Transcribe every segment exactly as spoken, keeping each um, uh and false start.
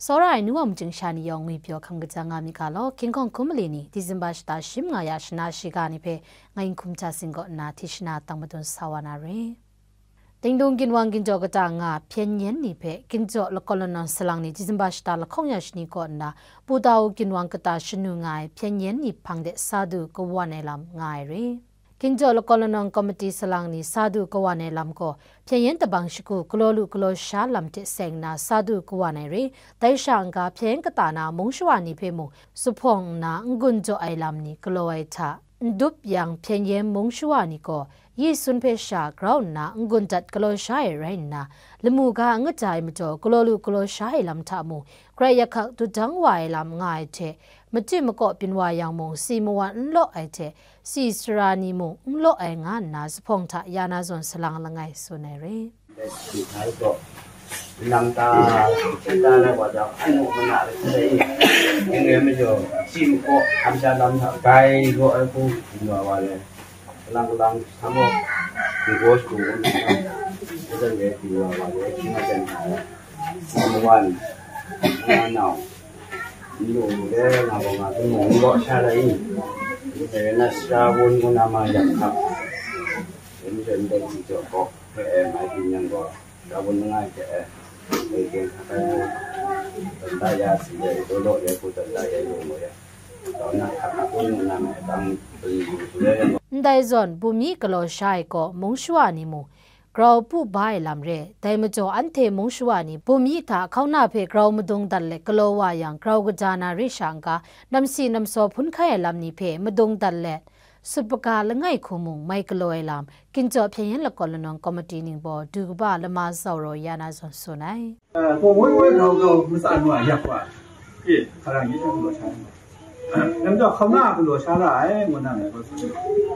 Tsawra ai nu wa majing sha ni yawng ngwi pyaw hkam kajang nga mi ga law, King Kong hkum mali ni, Disemba shata shi manga ya shana shiga ni hpe, ngai Nhkum Hta Sing kaw nna hti shana tang madun sa wa na re. Dingdung ginwang ginjaw kata nga hpyen yen ni hpe, ginjaw lakawn lanawn salang ni Disemba shata lahkawng ya shani kaw nna, Putau ginwang kata shanu nga ai hpyen yen ni hpang de sa du kawan ai lam nga ai re. Ginjaw lakawn lanawn komiti salang ni sa du kawan ai lam gaw, hpyen yen tabang shagu galaw lu galaw sha lam hte seng nna sa du kawan ai re. Dai sha n-ga hpyen yen kata na mung shawa ni hpe mung zuphpawng nna n-gun jaw ai lam ni galaw ai hta, n dup yang hpyen yen mung shawa ni gaw, Yesun hpe sha grau nna n-gun dat galaw sha ai rai nna, lamu ga n kaja ai majaw galaw lu galaw sha ai lam hta mung, Karai yahkak dudang wa ai lam nga ai hte, machyi makaw byin wa yang mung, si mawan n law ai hte, si sara ni mung n law ai nga nna, zuphpawng hta ya na zawn salang langai tsun ai re. Nang ta, ta na wa da, anu mana re, ning re me jo, si makaw, am sha lam hta, bai lo ai ku, wa wa le, lang lang, samo, di go su, dan le, di wa wa le, si ma dan ta, number one, number one. Ndu de nga gaw nga hpe mung law sha la i? Ndai na sara wun ngu na ma yang hkap, dai majaw ndai hti jaw gaw hpe e mai byin yang gaw, sara wun langai hte e, dai gen hkap ai mu, tanda ya si de, daw law de hku tanda ya yu mu ya, tau na hkap hkap wun ngu na ma e, tang byin yu su de yang gaw. Ndai zawn, bum mi galaw sha ai gaw, mung shawa ni mung, grau pu ba ai lam re. Dai majaw anhte mung shawa ni bum yi hta hkauna hpe grau madung dat let galaw wa yang, grau kaja na re sha n-ga, namsi namsaw hpun hkai ai lam ni hpe madung dat let, sut paga langai hku mung mai galaw ai lam, ginjaw hpyen yen lakawn lanawn komiti ning baw du kaba lama zau raw ya na zawn tsun ai. အဲ၊ ကိုဝင်းဝင်း ထောင်စုံ မစံးနွံ ရပ်ကွက်၊ အေး၊ ခါရံ ရေးချက် ကလော်ဆန်း။ အဲ၊ ဒါကြောင့် ခေါင်းနားကလော်ဆန်းလာ၊ အဲ၊ ဝန်ထမ်းတွေ၊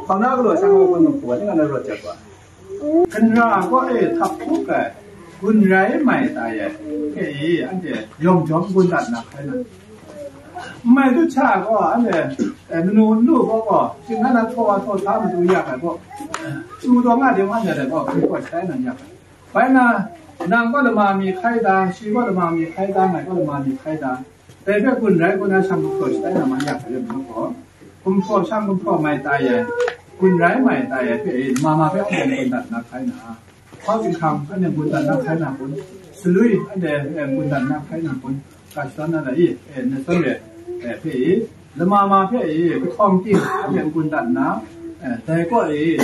ခေါင်းနားကလော်ဆန်းကို ဘယ်လိုခေါ်လဲ၊ ငါလည်း ရပ်ကွက်ပါ။ ကနရာ ကို အဲ၊ ထပ်ခုကဲ၊ ကွန်ရိုင်းမိုင် တားရဲ့၊ အဲ၊ အဲ၊ အဲ၊ ယုံကြည် ကွန်တတ် နားခဲနား။ မိုင်တို့ချာ ကို အဲ၊ အဲ၊ မနုနု ကို ကို စင်ကားနား ထော်ဝါထော်သား မတူရခိုင် ကို သူတော်ငါတွေ ဝမ်းသာတယ် ကို ကို ကို ဆိုင်နားရခိုင်။ ဘဲနား နံၣ်ကီၢ်လမၢမီ ခိုင်းတာ၊ ရွှေကီၢ်လမၢမီ ခိုင်းတာ၊ ငါးကီၢ်လမၢမီ ခိုင်းတာ၊ တဲဖက်ကွန်ရိုင်း ကွန်ရိုင်း ရှမ်းကဖော် ရှမ်းနား မရခိုင် မဟုတ်ဘူး။ ကွန်ဖော် ရှမ်းကွန်ဖော် မိုင်တားရဲ့၊ ကွန်ရိုင်း မိုင်တားရဲ့ ဖဲ မမဖဲ အမုန်ကွန်တတ် နားခိုင်းတာ။ ဟောက်စီခမ် အနဲ့ ကွန်တတ် နားခိုင်းတာ ကွန်၊ စလွီ အနဲ့ အဲ၊ ကွန်တတ် နားခိုင်းတာ ကွန်၊ ကၢ်ရှွမ်း နားလည် အဲ၊ အဲ၊ နှစ်ဆယ့်၊ အဲ၊ ဖဲ လမမဖဲ အဲ၊ ကထောင်တင် အနဲ့ ကွန်တတ် နား၊ အဲ၊ တဲကော့ အဲ၊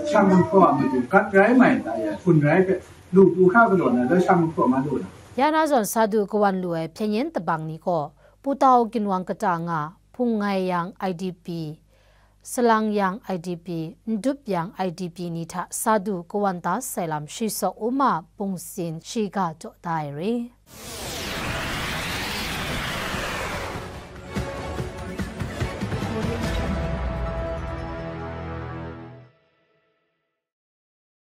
ရှမ်းကွန်ဖော် အမတူ ကတ်ရိုင်း မိုင်တားရဲ့ ကွန်ရိုင်း ဖဲ လူပူခ ကလော် နား လၢ ရှမ်းကွန်ဖော် မတူ နား။ Ya na zawn sa du kawan lu ai hpyen yen tabang ni gaw, Putau ginwang kata nga, hpung ngai yang I D P, salang yang I D P, n dup yang I D P ni hta sa du kawan da sai lam, shi sawk u ma, pungsin shiga jaw da ai re.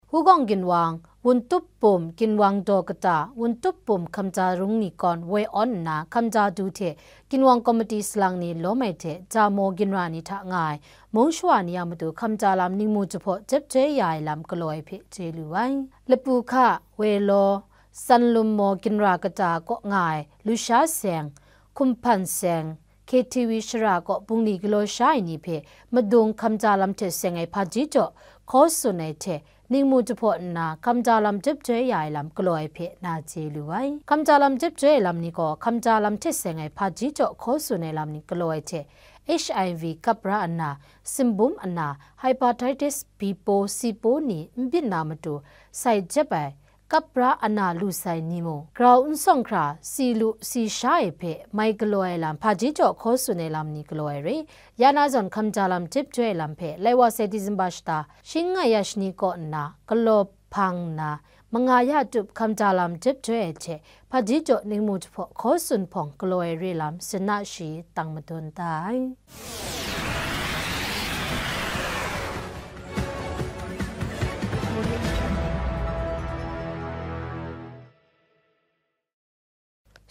Hugawng ginwang, Wuntup Pum ginwang daw kata, Wuntup Pum hkamja rung ni kawn woi awn nna, hkamja du hte ginwang komiti salang ni lawm ai hte, Jamo ginra ni hta nga ai mung shawa ni a matu hkamja lam ningmu jahpaw jep joi ya ai lam galaw ai hpe chye lu ai. Lapu hka, Welaw, Sanlum Maw ginra kata kaw nga ai Lusha Seng, Hkumhpan Seng, K T V shara kaw bungli galaw sha ai ni hpe madung hkamja lam hte seng ai hpaji jaw hkaw tsun ai hte, ningmu jahpaw nna hkamja lam jep joi ya ai lam galaw ai hpe na chye lu ai. Hkamja lam jep joi ai lam ni gaw, hkamja lam hte seng ai hpaji jaw hkaw tsun ai lam ni galaw ai hte, H I V kap ra nna, simbum ana, hepatitis B paw, C paw ni n byin na matu, sai jep ai, kap ra ana lu sai ni mung, grau n sawng hkra, si lu si sha ai hpe mai galaw ai lam, hpaji jaw hkaw tsun ai lam ni galaw ai re. Ya na zawn hkamja lam jep joi ai lam hpe, lai wa sai Disemba shata, shi manga ya shani kaw nna, galaw hpang nna, manga ya tup hkamja lam jep joi ai hte, hpaji jaw ningmu jahpaw hkaw tsun hpawng galaw ai re lam, sin na shi tang madun da ai.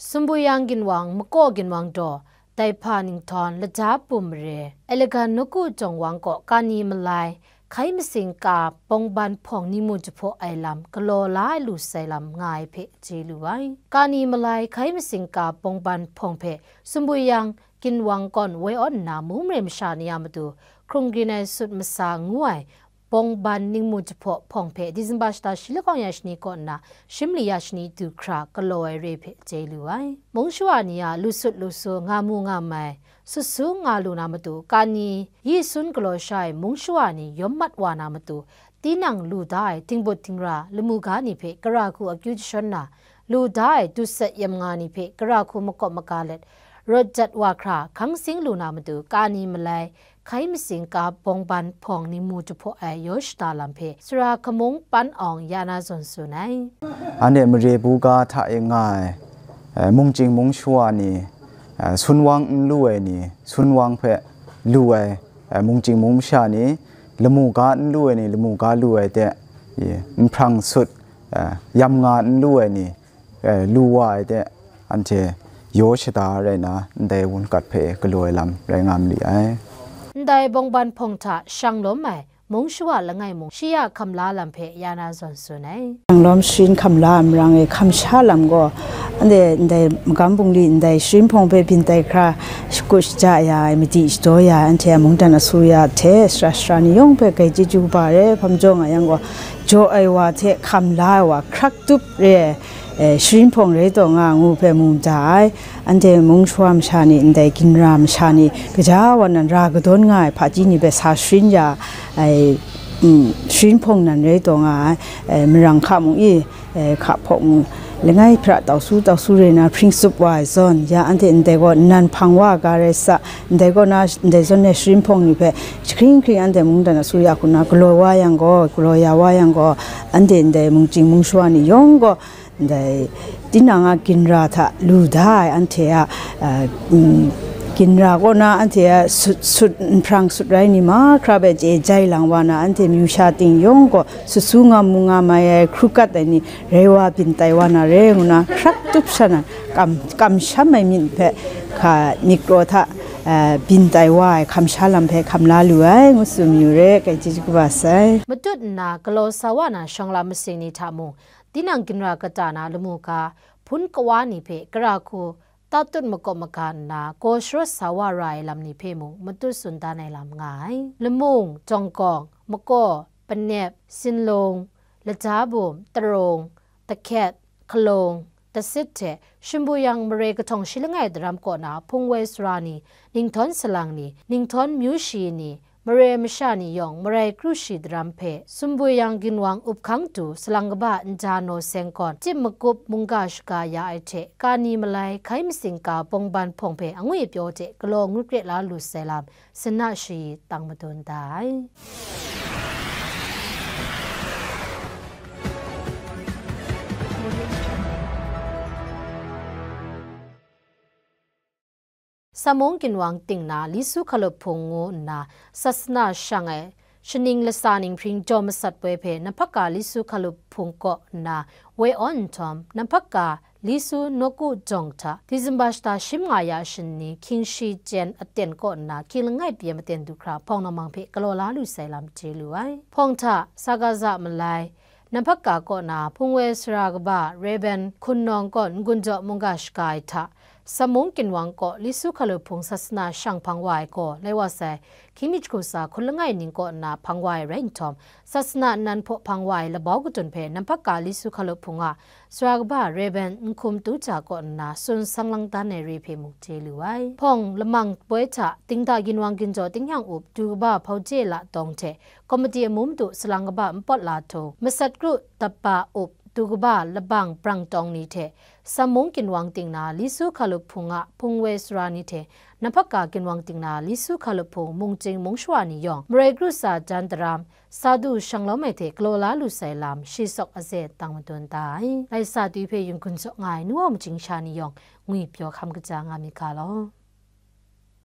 Sumbuyang ginwang, Makaw ginwang daw, Daihpa Ninghtawng, Laja Pum Mare, Elegan Nawku Jawng Wang kaw kani malai, Hkai masing ka bawngban hpawng ningmu jahpaw ai lam galaw la ai lu sai lam nga ai hpe chye lu ai. Kani malai hkai masing ka bawngban hpawng hpe Sumbuiyang ginwang kawn woi awn nna mung mare masha ni a matu hkrung grin ai sut masa ngu ai bawngban ningmu jahpaw hpawng hpe Disemba shata shi lahkawng ya shani kaw nna shim li ya shani du hkra galaw ai re hpe chye lu ai. Mung shawa ni a lu sut lu su nga mu nga mai, sut su nga lu na matu, kani yi sun galaw sha ai mung shawa ni yawm mat wa na matu, tinang lu da ai tingbut tingra lamu ga ni hpe gara hku akyu jashawn na, lu da ai dutset yam nga ni hpe gara hku makawp maga let, rawt jat wa hkra hkang sing lu na matu, kani malai hkai masing ka bawngban hpawng ningmu jahpaw ai yaw shada lam hpe sara hkamung pan awng ya na zawn tsun ai. Anhte mare bu ga hta e nga ai, eh, mungchying mung shawa ni, eh, sunwang n lu ai ni, sunwang hpe lu ai, eh, mungchying mung masha ni, lamu ga n lu ai ni, lamu ga lu ai de, i, nhprang sut, eh, yam nga n lu ai ni, eh, lu wa ai de, anhte yaw shada rai na, ndai wun gat hpe galaw ai lam rai nga ma li ai. Ndai bawngban hpawng hta shang lawm ai mung shawa langai mung shi ya hkam la lam hpe ya na zawn tsun ai. Shang lawm sharin hkam la ai marang e hkam sha lam gaw, anhte ndai magam bungli ndai sharin hpawng hpe byin tai hkra, shakut shaja ya ai, madi shadaw ya ai, anhte a mungdan asuya hte sara sara ni yawng hpe grai chyeju kaba re hpam jaw nga yang gaw, jaw ai wa hte hkam la ai wa hkrak tup re ai, eh, sharin hpawng rai taw nga ngu hpe mu mada ai. Anhte mung shawa masha ni, ndai ginra masha ni, gaja wa nan ra kadawn nga ai hpaji ni hpe sa sharin ya ai, mm, sharin hpawng nan rai taw nga ai, eh, marang hka mung i, eh, hka hpawk mung, langai hpra tau su tau su re na hpring tsup wa ai zawn, ya anhte ndai gaw nan hpang wa ga rai sa, ndai kaw na, ndai zawn e sharin hpawng ni hpe jahkring hkring anhte mungdan asuya hku na galaw wa yang gaw, galaw ya wa yang gaw, anhte ndai mungchying mung shawa ni yawng gaw, ndai tinang a ginra hta lu da ai anhte a, a, mm, ginra kaw na anhte a sut, sut, nhprang sut rai ni mahkra hpe chye jai lang wa na, anhte myu sha ting yawng gaw sut su nga mu nga mai ai, hkru kat ai ni rai wa byin tai wa na re ngu na, hkrak tup sha na kam, kamsham ai myit hpe hka mik raw hta, a, byin tai wa ai hkam sha lam hpe hkam la lu ai, ngu tsun mayu re, grai chyeju kaba sai. Matut nna galaw sa wa na shawng lam masing ni hta mung, tinang ginra kata na lamu ga, hpun kawa ni hpe gara hku tatut makawp maga nna, gaw sharawt sa wa ra ai lam ni hpe mung matut tsun dan ai lam nga ai. Lamung, jawng kawng, makaw, panep, sinlung, lata bum, tarung, tahkyet, hkalung, tasit hte Sumbuyu yang mare kahtawng shi langai daram kaw na hpung woi sara ni, ninghtawng salang ni, ninghtawng myu shi ni, mare masha ni yawng marai kru shi daram hpe Sumbuyu yang ginwang up hkang tu salang kaba nja naw seng gawn, chyip makup mungga shaga ya ai hte, kani malai hkai masing ka bawngban hpawng hpe angwi pyaw hte galaw ngut kre la lu sai lam, Sena shayi tang madun da ai. Samung ginwang ting na Lisu Hkalup Hpung ngu nna sasana shang ai shaning lasa ning hpring jaw masat poi hpe Namhpaka Lisu Hkalup Hpung kaw nna woi awn nhtawm, Namhpaka Lisu Nawku jawng hta Disemba shata shim nga ya shani hkying shi chyen aten kaw nna hkying langai pyi ai maten du hkra hpawng namang hpe galaw la lu sai lam chye lu ai. Hpawng hta sa ga za malai, Namhpaka kaw na hpung woi sara kaba Rev. Hkun Nawng kaw n-gun jaw mungga shaga ai hta, Samung ginwang kaw Lisu Hkalup Hpung sasana shang hpang wa ai gaw, lai wa sai, hkying mi jahku tsa hkun langai ning kaw nna hpang wa ai rai nhtawm, sasana nnan hpaw hpang wa ai labau kadun hpe Namhpaka Lisu Hkalup Hpung a sara kaba Rev. Nhkum Tu Ja kaw nna tsun sang lang dan ai re hpe mung chye lu ai. Hpawng lamang poi hta, Dingda ginwang ginjaw tingnyang up, du kaba Hpauje La Tawng hte, komiti amu madu salang kaba Npawt La Htung, masat kru dapa up, du kaba Labang Brang Tawng ni hte, Samung ginwang ting na Lisu Hkalup Hpung a hpung woi sara ni hte, Namhpaka ginwang ting na Lisu Hkalup Hpung mungchying mung shawa ni yawng, marai kru tsa jan daram, sa du shang lawm ai hte galaw la lu sai lam, shi sawk aze tang madun da ai. Lai sa tui hpe yunghkun jaw nga ai nu wa majing sha ni yawng, ngwi pyaw hkam kaja nga mi ga law.